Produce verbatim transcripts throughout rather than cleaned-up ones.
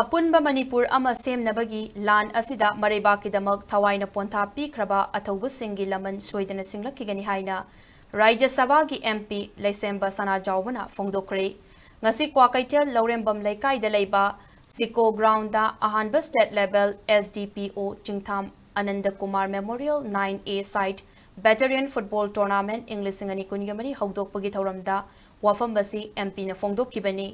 ꯑꯄꯨꯟꯕ ꯃꯅꯤꯄꯨꯔ ꯑꯃ ꯁꯦꯝꯅꯕꯒꯤ ꯂꯥꯟ ꯑꯁꯤꯗ ꯃꯔꯩꯕꯥꯛꯀꯤꯗꯃꯛ ꯊꯋꯥꯏꯅ ꯄꯣꯟꯊꯥ ꯄꯤꯈ꯭ꯔꯕ ꯑꯊꯧꯕꯁꯤꯡꯒꯤ ꯂꯃꯟ ꯁꯣꯏꯗꯅ ꯁꯤꯡꯂꯛꯈꯤꯒꯅꯤ ꯍꯥꯏꯅ ꯔꯥꯖ꯭ꯌ ꯁꯚꯥꯒꯤ M P ꯂꯩꯁꯦꯝꯕ ꯁꯅꯥꯖꯥꯎꯕꯅ ꯐꯣꯡꯗꯣꯛꯈ꯭ꯔꯦ꯫ ꯉꯁꯤ ꯀ꯭ꯋꯥꯀꯩꯊꯦꯜ ꯂꯧꯔꯦꯝꯕꯝ ꯂꯩꯀꯥꯏꯗ ꯂꯩꯕ ꯁꯤꯀꯣ ꯒ꯭ꯔꯥꯎꯟꯗ ꯑꯍꯥꯟꯕ state level S D P O Chingtham Ananda Kumar Memorial nine A side Veteran Football Tournament ꯏꯪ ꯂꯤꯁꯤꯡ ꯑꯅꯤ ꯀꯨꯟꯒ ꯃꯔꯤ ꯍꯧꯗꯣꯛꯄꯒꯤ ꯊꯧꯔꯝꯗ ꯋꯥꯐꯝ ꯑꯁꯤ M P ꯅ ꯐꯣꯡꯗꯣꯛꯈꯤꯕꯅꯤ꯫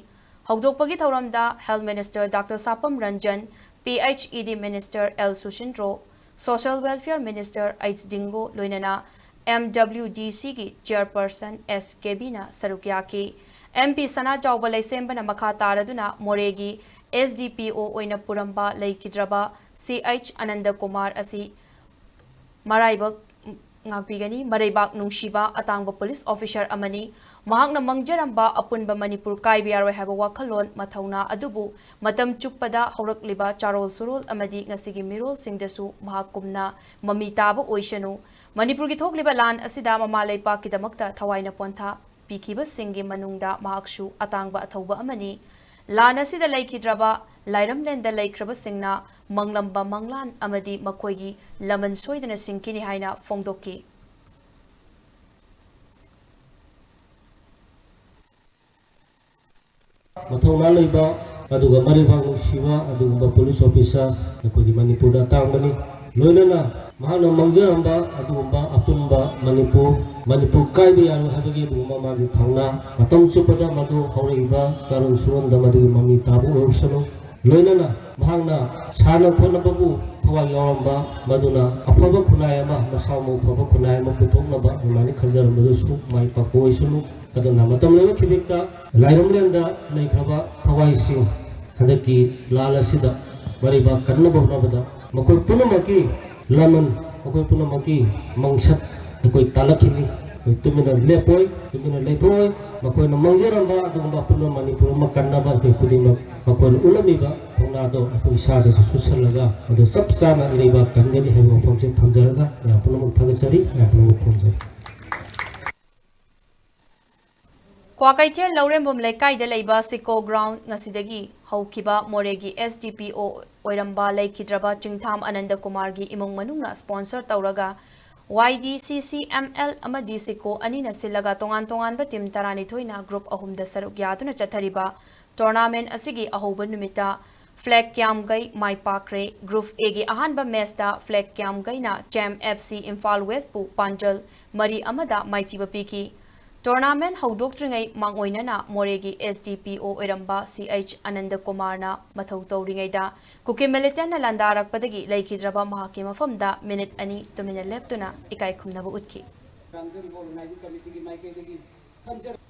ꯍꯧꯗꯣꯛꯄꯒꯤ ꯊꯧꯔꯝꯗ Health Minister Doctor ꯁꯥꯄꯝ Ranjan, P H E D Minister L ꯁꯨꯁꯤꯟꯗ꯭ꯔꯣ, Social Welfare Minister H ꯗꯤꯡꯒꯣ ꯂꯣꯏꯅꯅ M W D C ꯒꯤ chairperson S ꯀꯦꯕꯤꯅ ꯁꯔꯨꯛ ꯌꯥꯈꯤ꯫ M P ꯁꯅꯥꯖꯥꯎꯕ ꯂꯩꯁꯦꯝꯕꯅ ꯃꯈꯥ ꯇꯥꯔꯗꯨꯅ ꯃꯣꯔꯦꯒꯤ S D P O ꯑꯣꯏꯅ ꯄꯨꯔꯝꯕ ꯂꯩꯈꯤꯗ꯭ꯔꯕ C H ꯑꯅꯟꯗ ꯀꯨꯃꯥꯔ ꯑꯁꯤ ꯃꯔꯥꯏꯕꯛ ꯉꯥꯛꯄꯤꯒꯅꯤ꯫ ꯃꯔꯩꯕꯥꯛ ꯅꯨꯡꯁꯤꯕ ꯑꯇꯥꯡꯕ police officer ꯑꯃꯅꯤ꯫ ꯃꯍꯥꯛꯅ ꯃꯪꯖꯔꯝꯕ ꯑꯄꯨꯟꯕ ꯃꯅꯤꯄꯨꯔ ꯀꯥꯏꯕ ꯌꯥꯔꯣꯏ ꯍꯥꯏꯕ ꯋꯥꯈꯜꯂꯣꯟ, ꯃꯊꯧꯅꯥ ꯑꯗꯨꯕꯨ ꯃꯇꯝ ꯆꯨꯞꯄꯗ ꯍꯧꯔꯛꯂꯤꯕ ꯆꯥꯔꯣꯜ ꯁꯨꯔꯣꯜ ꯑꯃꯗꯤ ꯉꯁꯤꯒꯤ ꯃꯤꯔꯣꯜꯁꯤꯡꯗꯁꯨ ꯃꯍꯥꯛꯀꯨꯝꯅ ꯃꯃꯤ ꯇꯥꯕ ꯑꯣꯏꯁꯅꯨ꯫ ꯃꯅꯤꯄꯨꯔꯒꯤ ꯊꯣꯛꯂꯤꯕ ꯂꯥꯟ ꯑꯁꯤꯗ ꯃꯃꯥ ꯂꯩꯄꯥꯛꯀꯤꯗꯃꯛꯇ ꯊꯋꯥꯏꯅ ꯄꯣꯟꯊꯥ ꯄꯤꯈꯤꯕꯁꯤꯡꯒꯤ ꯃꯅꯨꯡꯗ ꯃꯍꯥꯛꯁꯨ ꯑꯇꯥꯡꯕ ꯑꯊꯧꯕ ꯑꯃꯅꯤ꯫ ꯂꯥꯟ ꯑꯁꯤꯗ ꯂꯩꯈꯤꯗ꯭ꯔꯕ ꯂꯥꯏꯔꯝꯂꯦꯟꯗ ꯂꯩꯈ꯭ꯔꯕꯁꯤꯡꯅ ꯃꯪꯂꯝꯕ ꯃꯪꯂꯥꯟ ꯑꯃꯗꯤ ꯃꯈꯣꯏꯒꯤ ꯂꯃꯟ ꯁꯣꯏꯗꯅ ꯁꯤꯡꯈꯤꯅꯤ ꯍꯥꯏꯅ ꯐꯣꯡꯗꯣꯛꯈꯤ꯫ ꯃꯊꯧꯅꯥ ꯂꯩꯕ ꯑꯗꯨꯒ ꯃꯔꯩꯕꯥꯛ ꯅꯨꯡꯁꯤꯕ ꯑꯗꯨꯒꯨꯝꯕ police officer ꯑꯩꯈꯣꯏꯒꯤ ꯃꯅꯤꯄꯨꯔꯗ ꯑꯇꯥꯡꯕꯅꯤ꯫ ꯂꯣꯏꯅꯅ ꯃꯍꯥꯛꯅ ꯃꯪꯖꯔꯝꯕ ꯑꯗꯨꯒꯨꯝꯕ ꯑꯄꯨꯟꯕ ꯃꯅꯤꯄꯨꯔ, ꯃꯅꯤꯄꯨꯔ ꯀꯥꯏꯕ ꯌꯥꯔꯣꯏ ꯍꯥꯏꯕꯒꯤ ꯑꯗꯨꯒꯨꯝꯕ ꯃꯥꯒꯤ ꯊꯧꯅꯥ, ꯃꯇꯝ ꯆꯨꯞꯄꯗ ꯃꯗꯨ ꯍꯧꯔꯛꯏꯕ ꯆꯥꯔꯣꯟ ꯁꯨꯔꯣꯟꯗ ꯃꯗꯨꯒꯤ ꯃꯃꯤ ꯇꯥꯕ ꯑꯣꯏꯔꯁꯅꯨ꯫ ꯂꯣꯏꯅꯅ ꯃꯍꯥꯛꯅ ꯁꯥꯟꯅ ꯈꯣꯠꯅꯕꯕꯨ ꯊꯋꯥꯏ ꯌꯥꯎꯔꯝꯕ, ꯃꯗꯨꯅ ꯑꯐꯕ ꯈꯨꯟꯅꯥꯏ ꯑꯃ, ꯃꯁꯥ ꯃꯎ ꯐꯕ ꯈꯨꯟꯅꯥꯏ ꯑꯃ ꯄꯨꯊꯣꯛꯅꯕ ꯑꯗꯨꯃꯥꯏꯅ ꯈꯟꯖꯔꯝꯕꯗꯨꯁꯨ ꯃꯥꯏ ꯄꯥꯛꯄ ꯑꯣꯏꯁꯅꯨ꯫ ꯑꯗꯨꯅ ꯃꯇꯝ ꯂꯣꯏꯅ ꯈꯤꯕꯤꯛꯇ ꯂꯥꯏꯔꯝꯂꯦꯟꯗ ꯂꯩꯈ꯭ꯔꯕ ꯊꯋꯥꯏꯁꯤꯡ ꯍꯟꯗꯛꯀꯤ ꯂꯥꯟ ꯑꯁꯤꯗ ꯃꯔꯩꯕꯥꯛ ꯀꯟꯅꯕ ꯍꯣꯠꯅꯕꯗ ꯃꯈꯣꯏ ꯄꯨꯝꯅꯃꯛꯀꯤ ꯂꯃꯟ, ꯃꯈꯣꯏ ꯄꯨꯝꯅꯃꯛꯀꯤ ꯃꯪꯁꯠ ꯑꯩꯈꯣꯏ ꯇꯥꯜꯂꯛꯈꯤꯅꯤ꯫ ꯑꯩꯈꯣꯏ ꯇꯨꯃꯤꯟꯅ ꯂꯦꯞꯄꯣꯏ, ꯇꯨꯃꯤꯟꯅ ꯂꯩꯊꯣꯛꯑꯣꯏ꯫ ꯃꯈꯣꯏꯅ ꯃꯪꯖꯔꯝꯕ ꯑꯗꯨꯒꯨꯝꯕ ꯑꯄꯨꯟꯕ ꯃꯅꯤꯄꯨꯔ ꯑꯃ ꯀꯟꯅꯕ ꯑꯩꯈꯣꯏ ꯈꯨꯗꯤꯡꯃꯛ ꯃꯈꯣꯏꯅ ꯎꯠꯂꯝꯃꯤꯕ ꯊꯧꯅꯥꯗꯣ ꯑꯩꯈꯣꯏ ꯏꯁꯥꯗꯁꯨ ꯆꯨꯁꯜꯂꯒ ꯃꯗꯨ ꯆꯞ ꯆꯥꯅ ꯏꯔꯩꯕꯥꯛ ꯀꯟꯒꯅꯤ ꯍꯥꯏꯕ ꯋꯥꯐꯝꯁꯦ ꯊꯝꯖꯔꯒ ꯃꯌꯥꯝ ꯄꯨꯝꯅꯃꯛ ꯊꯥꯒꯠꯆꯔꯤ, ꯃꯌꯥꯝ ꯄꯨꯝꯅꯃꯛ ꯈꯨꯔꯨꯝꯖꯔꯤ꯫ ꯀ꯭ꯋꯥꯀꯩꯊꯦꯜ ꯂꯧꯔꯦꯝꯕꯝ ꯂꯩꯀꯥꯏꯗ ꯂꯩꯕ ꯁꯤꯀꯣ ꯒ꯭ꯔꯥꯎꯟ ꯉꯁꯤꯗꯒꯤ ꯍꯧꯈꯤꯕ ꯃꯣꯔꯦꯒꯤ S D P O ꯑꯣꯏꯔꯝꯕ ꯂꯩꯈꯤꯗ꯭ꯔꯕ ꯆꯤꯡꯊꯥꯝ ꯑꯅꯟꯗ ꯀꯨꯃꯥꯔꯒꯤ ꯏꯃꯨꯡ ꯃꯅꯨꯡꯅ sponsor ꯇꯧꯔꯒ Y D C C M L ꯑꯃꯗꯤ ꯁꯤꯀꯣ ꯑꯅꯤꯅ ꯁꯤꯜꯂꯒ ꯇꯣꯉꯥꯟ ꯇꯣꯉꯥꯟꯕ team ꯇꯔꯥꯅꯤꯊꯣꯏꯅ group ꯑꯍꯨꯝꯗ ꯁꯔꯨꯛ ꯌꯥꯗꯨꯅ ꯆꯠꯊꯔꯤꯕ tournament ꯑꯁꯤꯒꯤ ꯑꯍꯧꯕ ꯅꯨꯃꯤꯠꯇ Flag Kiamgay my ꯄꯥꯛꯈ꯭ꯔꯦ꯫ Group A ꯒꯤ ꯑꯍꯥꯟꯕ match ꯇ Flag Kiamgay ꯅ CHAM F C ꯏꯝꯐꯥꯜ ꯋꯦꯁꯄꯨ ꯄꯥꯟꯖꯜ ꯃꯔꯤ ꯑꯃꯗ ꯃꯥꯏꯊꯤꯕ ꯄꯤꯈꯤ꯫ Tournament ꯍꯧꯗꯣꯛꯇ꯭ꯔꯤꯉꯩ ꯃꯥꯡꯑꯣꯏꯅꯅ ꯃꯣꯔꯦꯒꯤ S D P O ꯑꯣꯏꯔꯝꯕ C H ꯑꯅꯟꯗ ꯀꯨꯃꯥꯔꯅ ꯃꯊꯧ ꯇꯧꯔꯤꯉꯩꯗ ꯀꯨꯀꯤ militant ꯅ ꯂꯥꯟꯗꯥꯔꯛꯄꯗꯒꯤ ꯂꯩꯈꯤꯗ꯭ꯔꯕ ꯃꯍꯥꯛꯀꯤ ꯃꯐꯝꯗ minute ꯑꯅꯤ ꯇꯨꯃꯤꯟꯅ ꯂꯦꯞꯇꯨꯅ ꯏꯀꯥꯏ ꯈꯨꯝꯅꯕ ꯎꯠꯈꯤ꯫ Organizing committee ꯒꯤ ꯃꯥꯏꯀꯩꯗꯒꯤ ꯈꯟꯖꯔ-